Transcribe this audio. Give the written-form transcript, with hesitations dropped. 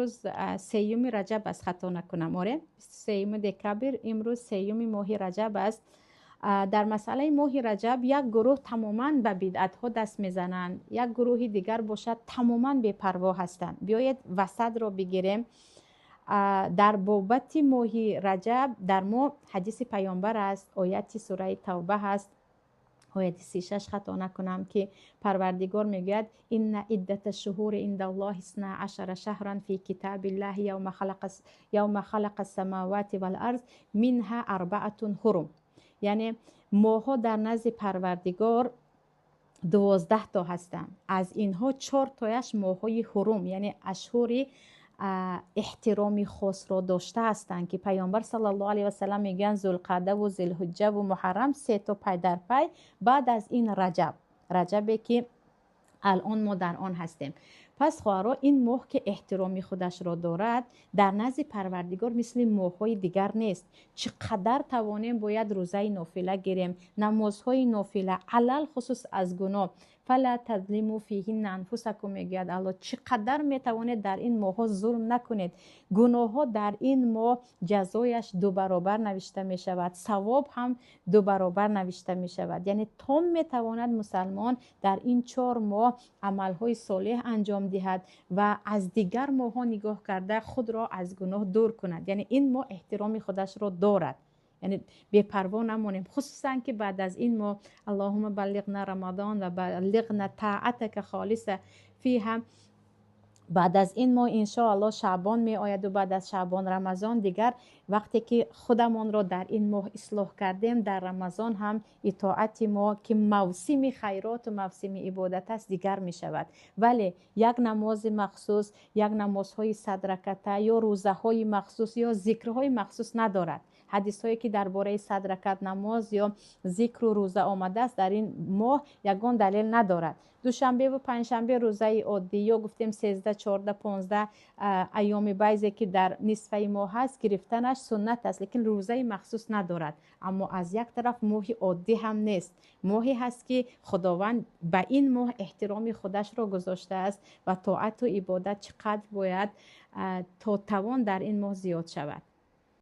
Имрӯз 3-юми Раҷаб аст, хато накунам. Оре, 23-юми декабр, имрӯз 3-юми моҳи Раҷаб аст. Дар масъалаи моҳи Раҷаб як гурӯҳ тамоман ба бидъатҳо даст мезананд, як гурӯҳи дигар бошад, тамоман бепарво ҳастанд. Биёед, васатро бигирем. Дар бобати моҳи Раҷаб дар мо ҳадиси Паёмбар аст, ояти сураи Тавба ҳаст, ояти 36, хато накунам, ки Парвардигор мегӯяд: إن عدة الشهور عند الله 12 شهرا في كتاب الله يوم خلق السماوات والأرض منها أربعة حرم. Яъне моҳҳо дар назди Парвардигор 12 то ҳастанд, аз инҳо чор тояш моҳҳои ҳурум, яъне ашҳури эҳтироми хосро дошта ҳастанд, ки Паёмбар саллаллоҳу алайҳи васалам мегӯянд: Зулқаъдаву Зилҳуҷҷаву Муҳаррам, се то пай дар пай, баъд аз ин Раҷаб, Раҷабе ки алон мо дар он ҳастем. Пас, хоҳаро, ин моҳ ки эҳтироми худашро дорад, дар назди Парвардигор мисли моҳҳои дигар нест. Чӣ қадар тавонем, бояд рӯзаи нофила гирем, намозҳои нофила, алалхусус аз гуноҳ. فلا تظلموا فيهن أنفسكم, мегӯяд Алло. Чӣ қадар метавонед, дар ин моҳҳо зулм накунед. Гуноҳҳо дар ин моҳ ҷазояш ду баробар навишта мешавад, савоб ҳам ду баробар навишта мешавад. Яъне то метавонад, мусалмон дар ин 4 моҳ амалҳои солеҳ анҷом диҳад ва аз дигар моҳҳо нигоҳ карда, худро аз гуноҳ дур кунад. Яъне ин моҳ эҳтироми худашро дорад, яъне бепарво намонем, хусусан ки баъд аз ин моҳ, اللهم بلغنا رمضان وبلغنا طاعتك خالصة فيه, баъд аз ин моҳ, иншоалло, Шаъбон меояду баъд аз Шаъбон Рамазон. Дигар вақте ки худамонро дар ин моҳ ислоҳ кардем, дар Рамазон ҳам итоати мо, ки мавсими хайроту мавсими ибодат аст, дигар мешавад. Вале як намози махсус, як намозҳои 100 раката ё рӯзаҳои махсус ё зикрҳои махсус надорад. Ҳадисҳое ки дар бораи 100 ракат намоз ё зикру рӯза омадааст, дар ин моҳ ягон далел надорад. Душанбеву панҷшанбе рӯзаи оддӣ ё гуфтем 13, 14, 15, айёми байзе ки дар нисфаи моҳ ҳаст, гирифтанаш суннат аст, лекин рӯзаи махсус надорад. Аммо аз як тараф моҳи оддӣ ҳам нест, моҳе ҳаст, ки Худованд ба ин моҳ эҳтироми худашро гузоштааст ва тоату ибодат чӣ қадр бояд то тавон дар ин моҳ зиёд шавад.